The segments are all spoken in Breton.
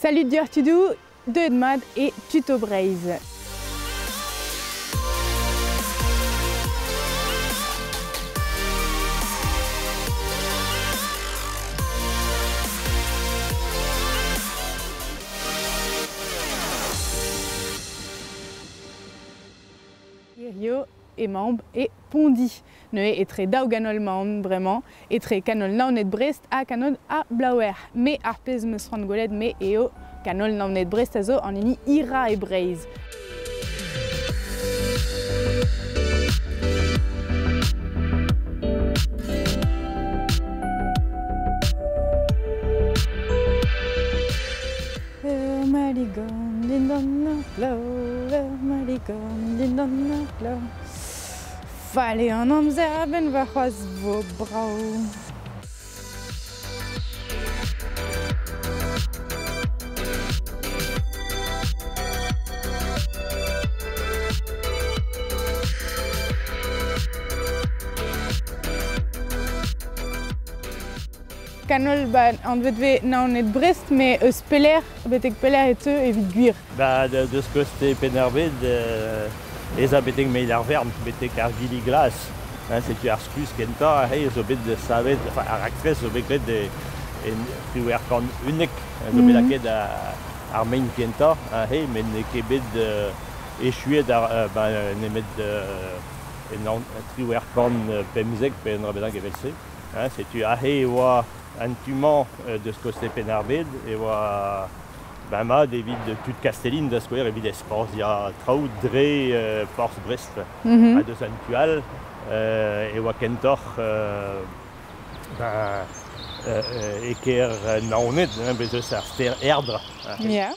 Salut deoc'h tudoù, deuet mat e Tuto Breizh. Hirio emaomp e Pondi. Neuze etre daou ganol 'maon bremañ, etre kanol Naoned-Brest ha kanol ar Blaouer. Me ar pezh 'm eus c'hoant gwelet me eo kanol Naoned-Brest a zo an hini hirañ e Breizh. Ur maligorn dindan ar glav, ur maligorn dindan ar glav. Fall eo an amzer a-benn warc'hoazh 'vo brav. Kanol ba anvet vez Naoned Brest, met eus pelec'h betek pelec'h e teu evit gwir? Ba deus koste Penn-ar-Bed ez a betek Meilh-ar-Wern, betek ar Gili Glas. Setu ar skluz kentañ aze zo bet savet, enfin ar raktres zo bet graet en 1811, zo bet lakaet ar mein kentañ aze, met n'eo ket bet echuet ar, ba, nemet en 1815 pe un dra bennak evel-se. Setu aze e oa an tu-mañ deus koste Penn-ar-Bed, e oa Ben mat evit tud Kastellin da skouer evit ezporzhiañ traoù dre porzh Brest. Ha deus an tu all e oa kentoc'h ben, e kêr Naoned, hein, bez eus ar stêr Erdre. Ya.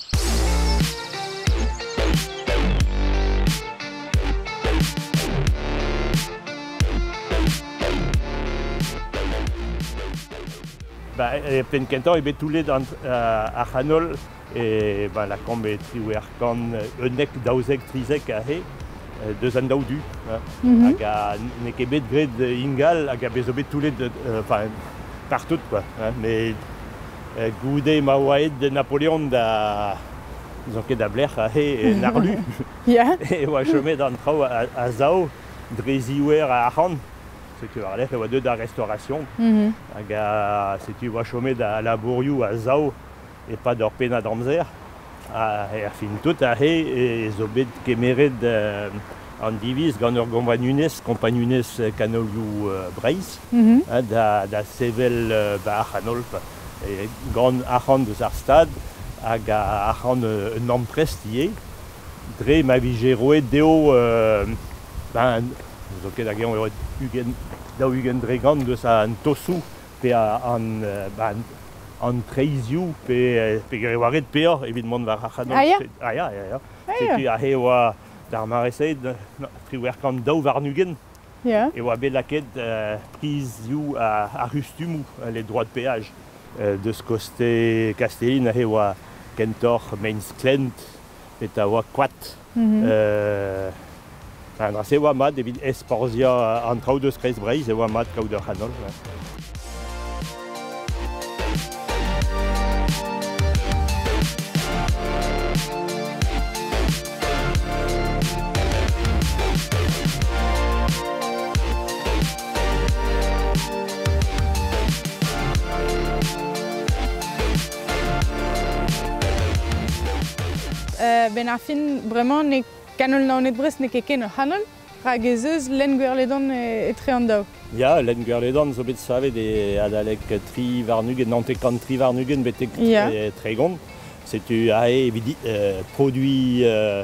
Ba, e penn kentañ eo bet toullet an, ar c'hanol e ba, lakaomp e 1811, 12, 13 aze, deus an daou du. Hag a n'eo ket bet graet ingal hag a bez zo bet toullet enfin, partout quoi. Mais goude ma oa aet Napoleon da n'ouzon ket da blec'h aze en harlu e oa chomet an traoù a-sav dre ziouer a arc'hant. Setu war-lerc'h e oa deuet ar restauration hag setu e oa chomet al labourioù a-sav e-pad ur pennad amzer. Ha er fin tout aze e zo bet kemeret an diviz gant ur gompagnunezh, kompagnunezh kanolioù Breizh, da sevel ba ar c'hanol gant arc'hant eus ar Stad hag arc'hant un amprest ivez, dre ma vije roet dezho ben, N'zo ket hag-eñ eo 20, 40% deus an tosoù pe an, an treizhioù pe peger e oa ret peoc'h evit mont war ar c'hanol. Ah ya? Ah ya, ya, ya. Setu aze e oa d'ar mare-se 1822 e oa bet lakaet prizioù ar c'hustumoù, les droits de péage. Deus koste Kastellin aze e oa kentoc'h mein-sklent petra oa koad. An dra-se oa mat evit ezporzhiañ an traoù deus Kreiz-Breizh, e oa mat kaout ur c'hanol. Benn ar fin, bremañ n'eo kanol Naoned-Brest n'eo ket ken ur c'hanol, rak ez eus lenn Gwerledan etre an daou. Ya, lenn Gwerledan zo bet savet e adalek 23, 93 betek 30. Setu aze evit produiñ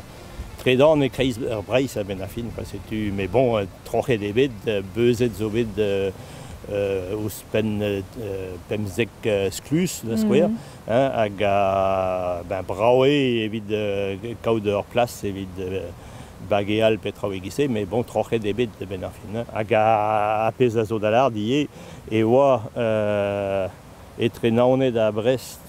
tredan e-kreiz Breizh a-benn ar fin. Quoi. Setu, mais bon, troc'het eo bet, beuzet zo bet ouzhpenn 15 skluz da skouer. Hag ben, brav eo evit kaout ur plas evit bageal pe traoù e-giz-se, met bon, troc'het eo bet a-benn ar fin. Hag ar pezh a zo da lâret ivez e oa etre Naoned ha Brest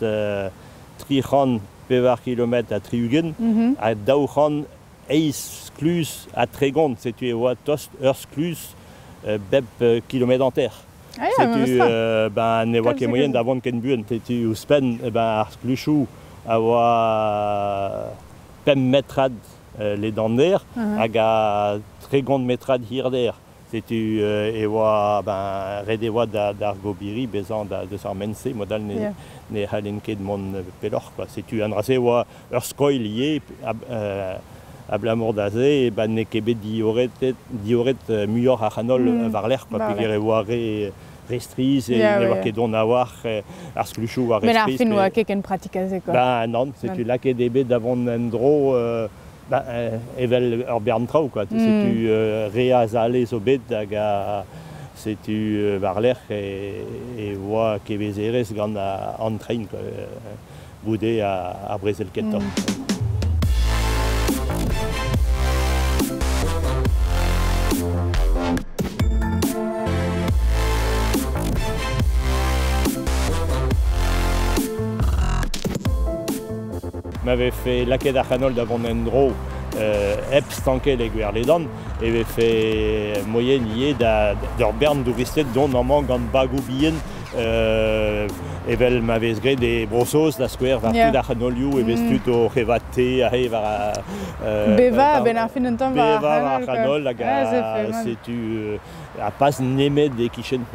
304 kilometr ha 60 ha 208 skluz ha 30. Setu e oa tost ur skluz bep kilometr hanter. Ah ya, Setu memestra. Ben, ne oa Kalz ket moaien a da vont ken buan. Setu ouzhpenn ben, ar skluchoù a oa pemp metrad ledander hag a 30 metrad hirder. Setu e oa, ben, ret e oa d'ar gobiri bezañ deus ar ment-se, mod-all ne c'hallent ket mont pelloc'h, quoi. Setu an dra-se e oa ur skoilh ivez, abalamour da se, ben, n'eo ket bet dioret muioc'h ar c'hanol war-lerc'h, quoi, peogwir e oa re strizh, e ne oa ket don a-walc'h ar skluchoù war re Met ar strizh. fin oa ket ken pratik a se, quoi. Ben nann, setu lakaet eo bet da vont en-dro evel ur bern traoù, quoi. Setu re a zale zo bet hag setu war-lerc'h e oa kevezerezh gant an tren, quoi, goude ar brezel kentañ. Ma vefe lakaet ar c'hanol da vont en-dro hep stankel e Gwerledan, e vefe moaien ivez d'ur bern douristed dont amañ gant bagoù bihan evel ma vez graet e Bro-Saoz da skouer, war tout ar c'hanolioù e vez tud oc'h evañ te aze war Bevañ a-benn ar fin un tamm war ar c'hanol, hag setu ha pas nemet e-kichen.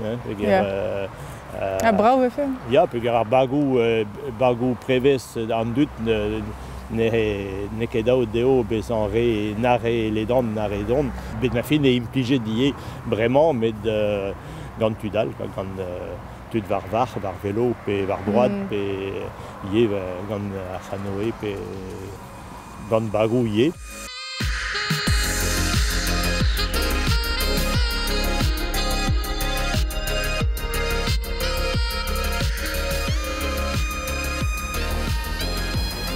Ha brav e vefe. Ya, peogwir ar bagoù prevez an dud n'eo ket dav dezho bezañ re na re ledan na re don. Bet ma fin e implijet ivez bremañ, met gant tud all, gant tud war varc'h, war velo pe war droad, pe ivez gant ar c'hanoe pe gant bagoù ivez.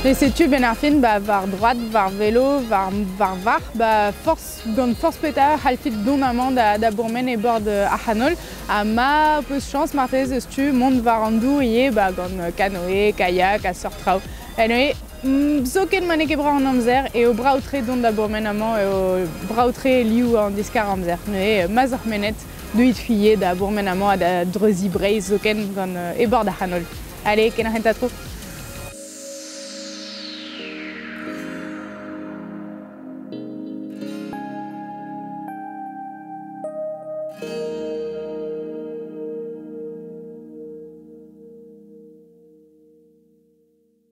Mais setu benn ar fin, ba, war droad, war velo, war, war varc'h, ba, forzh, gant forzh petra c'hallfit dont amañ da bourmen e bord ar c'hanol. Ha ma peus chañs marteze eus tu mont war an dour ivez, ba, gant kanoe, kayak ha seurt traoù. Anyway, zoken ma n'eo ket brav an amzer, eo brav-tre dont da bourmen amañ, eo brav-tre liv an diskar-amzer. Neuze, ma 'z oc'h mennet, deuit c'hwi da bourmen amañ ha da dreuziñ Breizh zoken gant e bord ar c'hanol. Allez, ken ar c'hentañ tro!